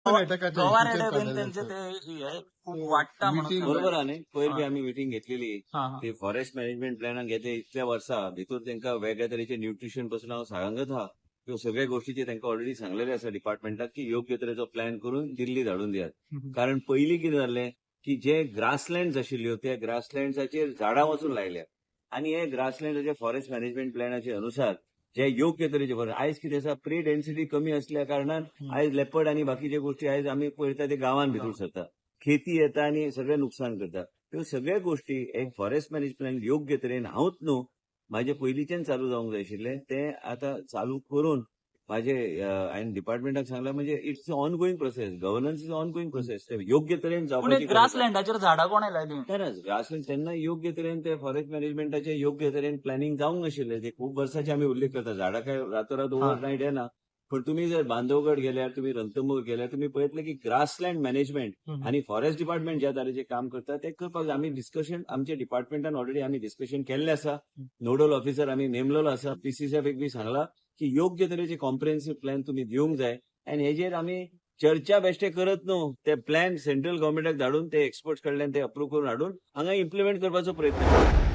अटॅकाचे Goa picture रेडे बीन काडलेले तेंचे आसात. ते हे खूब वाडटा म्हणून Meeting- बरोबर आहा न्ही, पयर बी हय. आमी मिटींग घेतलेली. हा हा ते फॉरेस्ट मॅनेजमेंट प्लॅनाक घेतले इतल्या वर्सा भितर तांकां वेगळ्या तरेचे न्युट्रिशन पासून हांव सांगत आहा. ह्यो सगळ्या गोष्टीचे तांकां ऑलरेडी सांगलेले आसा डिपार्टमेंटाक की योग्य तरेचो प्लॅन करून दिल्ली धाडून दियात. कारण पयलीं कितें जाल्लें की जे ग्रासलँड्स आशिल्ल्यो, त्या ग्रासलँड्साचेर झाडां वचून लायल्या आनी हे ग्रासलँडाचे फॉरेस्ट मॅनेजमेंट प्लॅनाचे अनुसार जे योग्य तरेचे forest, आयज कितें आसा, प्री डेन्सिटी कमी असल्या कारणान आयज लेपर्ड आनी बाकीचे गोष्टी आयज आमी पळयता ते गांवान भितर सरता, खेती येता आनी सगळें नुकसान करता. ह्यो सगळ्यो गोष्टी एक फॉरेस्ट मॅनेजमेंट योग्य तरेन, हांवूच न्हू, म्हाजे पयलींच्यान चालू जावंक जाय आशिल्लें, तें आतां चालू करून म्हाजे हांवें डिपार्टमेंटाक सांगलां. म्हणजे it's ongoing process, governance is ongoing process. ते योग्य तरेन पूण जावपाची गरज आसा. ग्रासलँडाचेर झाडां कोणें लायली? तेन्नाच ग्रासलँड तेन्ना योग्य तरेन ते फॉरेस्ट मॅनेजमेंटाचे योग्य तरेन प्लॅनिंग जावंक नाशिल्लें. ते खूब वर्साचे आमी उल्लेख करता, झाडां काय रातोरात ओवरनायट येना. पण तुमी जर बांधवगड गेल्यार, तुमी रणथंबोर गेल्यार, तुमी पळयतले की ग्रासलँड मॅनेजमेंट आनी फॉरेस्ट डिपार्टमेंट ज्या तरेचें काम करता ते करपाक जाय. आमी डिस्कशन आमच्या डिपार्टमेंटान ऑलरेडी आमी डिस्कशन केल्लें आसा. नोडल ऑफिसर आमी नेमलेलो आसा. पीसीसीएफ बी सांगला की योग्य तरेचे कॉम्प्रिहेन्सिव्ह प्लॅन तुमी दिवंक जाय आनी हेजेर आमी चर्चा बेश्टे करत न्हू, ते प्लॅन सेंट्रल गव्हर्मेंटाक धाडून, ते एक्सपर्ट्स कडल्यान ते अप्रूव्ह करून हाडून हांगा इम्प्लिमेंट करपाचो प्रयत्न करता.